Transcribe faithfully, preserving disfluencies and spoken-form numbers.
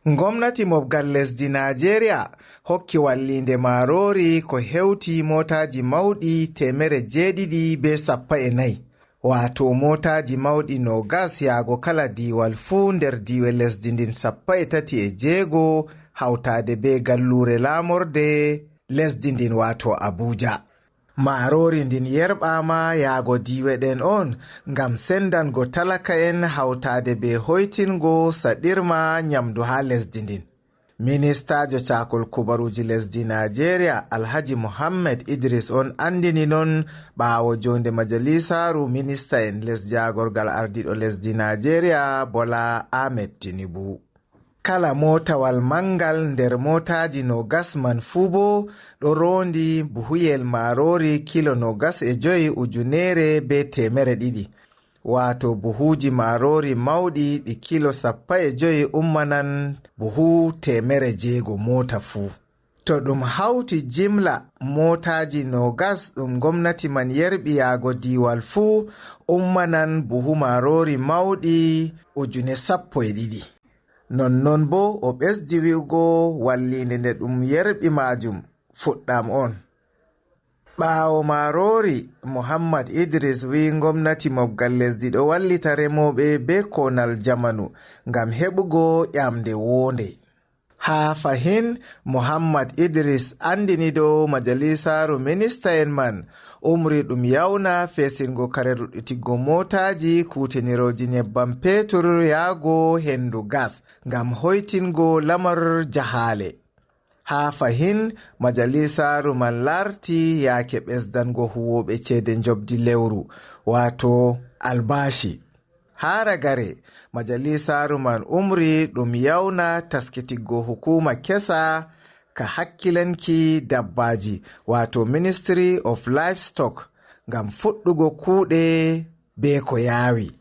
Ngomnati mobgal lesdi Najeriya hokki walliinde maaroori ko hewti mootaaji mawɗi teemere jeeɗiɗi be sappo e nayi. Waato mootaaji mawɗi noogas yaago kala diiwal fuu nder diiwe lesdi ndin sappo e tati e jeego, hawtaade be galluure laamorde lesdi ndin, waato Abuja. Maaroori ndin yerɓaama yaago diiwe ɗen on ngam sendango talaka'en hawtaade be hoytingo saɗirma nyamdu haa lesdi ndin. Ministaajo caakol kubaruuji lesdi Najeriya, Alhaji Mohammed Idris on andini non ɓaawo jonde majalisaaru minista'en les jaagorgal ardiiɗo lesdi Najeriya, Bola Ahmed Tinubu. Kala mootawal mangal nder mootaaji noogas man fuu boo ɗo roondi buhuyel maaroori kilo noogas e jowi ujuneere be teemere ɗiɗi. Waato buhuuji maaroori mawɗi ɗi kilo sappo e jowi ummanan buhu teemere jeego moota fuu. To ɗum hawti jimla mootaaji noogas ɗum ngomnati man yerɓi yaago diiwal fuu, ummanan buhu maaroori mawɗi ujune sappo e ɗiɗi. Nonnon boo o ɓesdi wi'ugo walliinde nde ɗum yerɓi maajum fuɗɗam on. Ɓaawo maaroori, Muhammad Idris wi'i ngomnati mobgal lesdi ɗo wallita remooɓe bee koonal jamanu ngam heɓugo ƴamnde woonde. Haa fahin, Muhammad Idris andini dow majalisaaru minista'en man umri ɗum yawna feesirgo kare ruɗɗitiggo mootaaji kuutinirooji nyebbam peetur yaago hendu gas ngam hoytingo lamar jahaale. Haa fahin, majalisaaru man larti yaake ɓesdango huwooɓe ceede njobdi lewru, waato albaashi. Haa ragare, majalisaaru man umri ɗum yawna taskitiggo hukuuma kesa ka hakkilanki dabbaaji, waato Ministry of Livestock, ngam fuɗɗugo kuuɗe bee ko yaawi.